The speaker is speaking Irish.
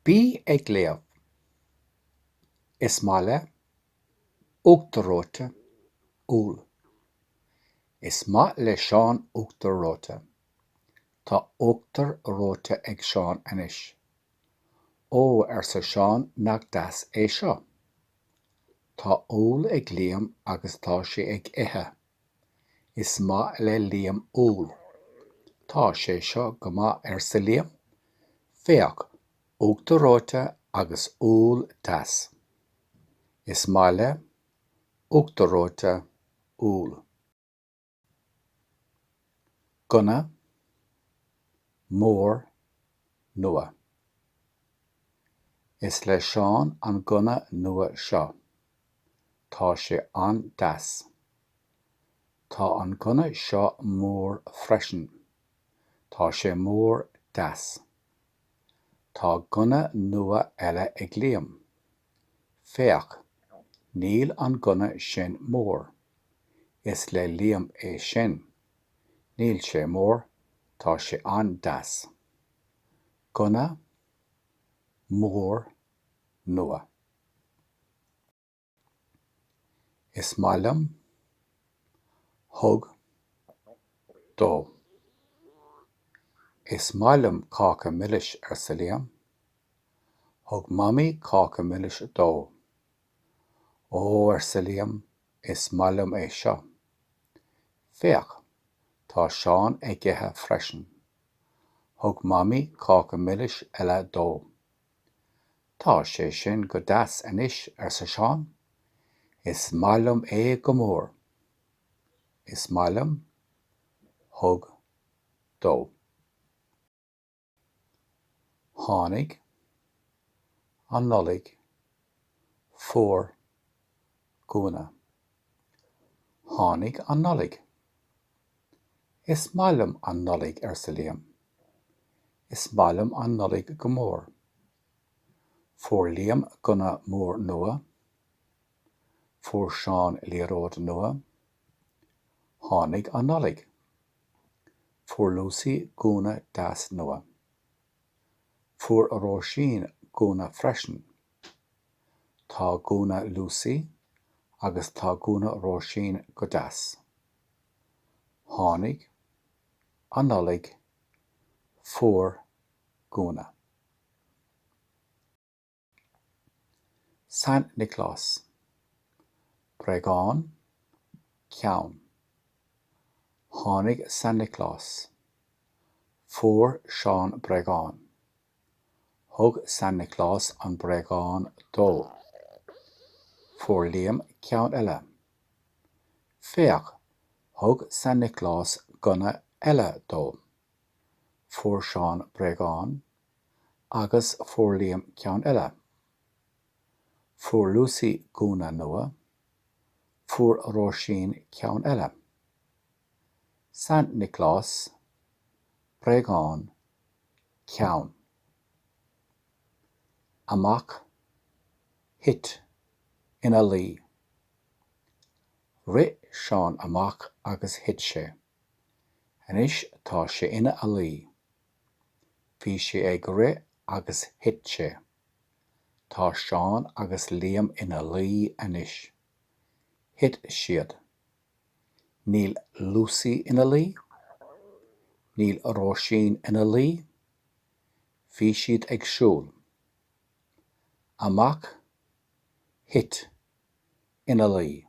Bí ag léamh. Is maith le, uachtar reoite, úll. Is maith le Seán uachtar reoite. Tá uachtar reoite ag Seán anois. Ó, arsa Seán, nach deas é seo. Tá úll ag Liam agus tá sé ag ithe. Is maith le Liam úll. Tá sé seo go maith, arsa Liam. Féach, uachtar reoite agus úll deas. Is maith le, uachtar reoite, úll. Gunna, mór, nua. Is le Seán an gunna nua seo. Tá sé an-deas. Tá an gunna seo mór freisin. Tá sé mór deas. Tá gunna nua eile ag Liam. Féach, níl an gunna sin mór. Is le Liam é sin. Níl sé mór, tá sé an-deas. Gunna mór nua. Is maith liom. Thug. Dó. Is maith liom cáca milis, arsa Liam. Thug Mamaí cáca milis dó. Ó, arsa Liam, is maith liom é seo. Féach, tá Seán ag ithe freisin. Thug Mamaí cáca milis eile dó. Tá sé sin go deas anois, arsa Seán. Is maith liom é go mór. Is maith liom. Thug. Dó. Tháinig. An Nollaig. Fuair. Gúna. Tháinig an Nollaig. Is maith liom an Nollaig, arsa Liam. Is maith liom an Nollaig go mór. Fuair Liam gunna mór nua. Fuair Seán liathróid nua. Tháinig an Nollaig. Fuair Lucy gúna deas nua. Fuair Róisín gúna freisin. Tá gúna Lucy agus tá gúna Róisín go deas. Tháinig. An Nollaig. Fuair. Gúna. San Nioclás. Bréagán. Ceann. Tháinig San Nioclás. Fuair Seán bréagán. Thug San Nioclás an bréagán dó. Fuair Liam ceann eile. Féach, thug San Nioclás gunna eile dó. Fuair Seán bréagán agus fuair Liam ceann eile. Fuair Lucy gúna nua. Fuair Róisín ceann eile. San Nioclás, bréagán, ceann. Amach, thit, ina luí. Rith Seán amach agus thit sé. Anois tá sé ina a luí. Bhí sé ag rith agus thit sé. Tá Seán agus Liam ina luí anois. Thit siad. Níl Lucy ina luí. Níl Róisín ina luí. Bhí siad ag siúl. Amach, thit, ina luí.